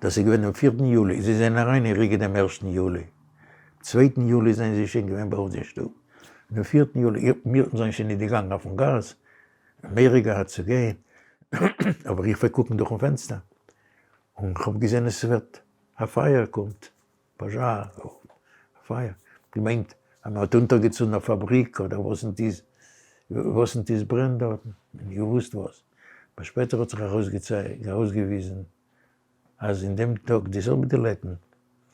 דאס איז געווען דעם פירטן יולי, זיי זענען אריין אין ריגע דעם ערשטן יולי, צווייטן יולי זענען זיי שוין געווען ביי אונז אין שטוב, דעם פירטן יולי, מיר זענען שוין נישט געגאנגען אויפן גאס, מורא געהאט צו גיין, אבער איך פלעג קוקן דורכן פענסטער, און כ'האב געזען עס ווערט א פייער קומט, פאזשאר, א פייער, געמיינט אז מען האט אונטערגעצונדן א פאבריק אדער וואס ניט איז, וואס ניט איז ברענט דארטן, נישט געוואוסט וואס, אבער שפעטער האט זיך ארויסגעוויזן אז אין דעם טאג די זעלבע די לעטן,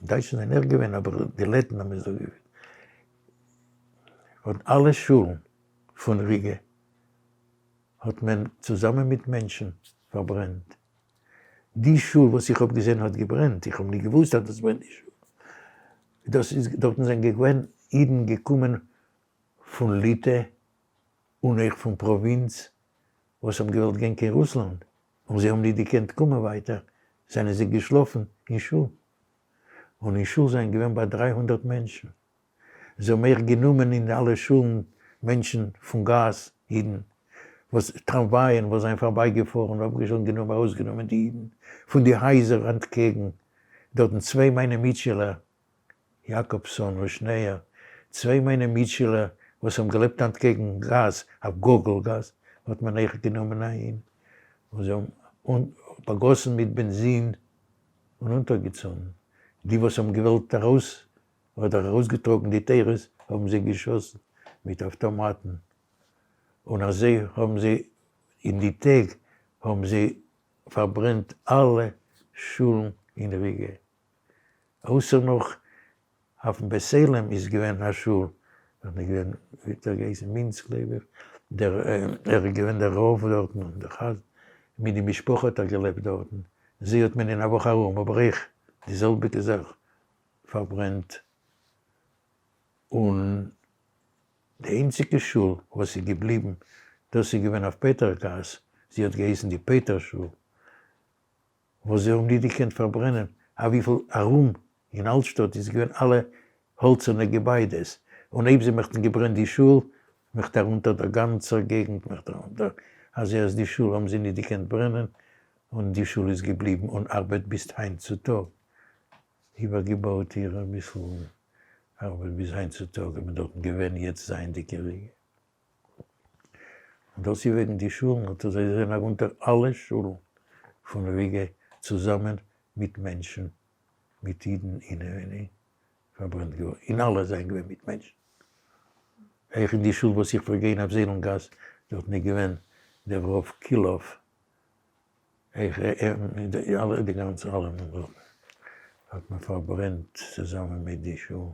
דייטשן זענען אויך געווען אבער די לעטן האבן עס דא געפירט, האט אלע שולן פון ריגע האט מען צוזאמען מיט מענטשן פארברענט. די שול וואס איך האב געזען האט געברענט, איך האב נישט געוואוסט אז דאס ברענט די שול. דאס איז, דארטן זענען געווען אידן געקומען פון ליטע און אויך פון פראווינץ וואס האבן געוואלט גיין קיין רוסלאנד, און זיי האבן נישט געקענט קומען ווייטער, זענען זיי געשלאפן אין שול. און אין שול זענען געווען ביי 300 מענטשן. זיי האבן אויך גענומען אין אלע שולן מענטשן פון גאס, אידן, וואס טראמווייען וואס זענען פארביי געפארן אפגעשטעלט און גענומען ארויסגענומען די אידן פון די הייזער אנטקעגן דארטן צוויי מיינע מיטשילער, יאקאבסאן און שניאור, צוויי מיינע מיטשילער וואס האבן געלעבט אנטקעגן גאס, אויף גאגאל גאס, האט מען אויך גענומען אהין, און זיי האבן באגאסן מיט בענזין און אונטערגעצונדן די וואס האבן געוואלט ארויס אדער ארויסגעטראגן די תורות האבן זיי געשאסן מיט אויטאמאטן, און אזוי האבן זיי אין די טעג האבן זיי פארברענט אלע שולן אין ריגע, אויסער נאך אויפן בית עולם איז געווען א שול, דארט איז געווען, ווי האט ער געהייסן, מינץ גלייב איך, דער ער איז געווען דער רב דארטן און דער חזן, מיט די משפחה האט ער געלעבט דארטן, זיי האט מען אין א וואך ארום, אבער איך די זעלביגע זאך פארברענט, און די איינציגע שול וואס איז געבליבן דאס איז געווען אויף פעטער גאס, זי האט געהייסן די פעטער שול, וואס זיי האבן נישט געקענט פארברענען, א וויפיל ארום אין אלטשטאט איז געווען אלע האלצערנע געביידעס, און אויב זיי מעכטן געברענט די שול, מעכט ארונטער דער גאנצער געגנט מעכט ארונטער, אזוי אז די שול האבן זיי נישט געקענט ברענען, און די שול איז געבליבן און ארבעט ביז היינט צו טאג. איבערגעבויט איר אביסל ארבעט ביז היינט צו טאג איז מען דארטן געווען יעצט זייענדיג אין ריגע. און דאס איז וועגן די שולן האט ער זיי זענען ארונטער אלע שולן פון ריגע צוזאמען מיט מענטשן מיט אידן אינעווייניג פארברענט געווארן אין אלע זענען געווען מיט מענטשן אויך אין די שול וואס איך פלעג גיין אויף זעלן גאס דארטן איז געווען דער רב קילאוו איך אלע די גאנצע אלע האט מען פארברענט צוזאמען מיט די שול.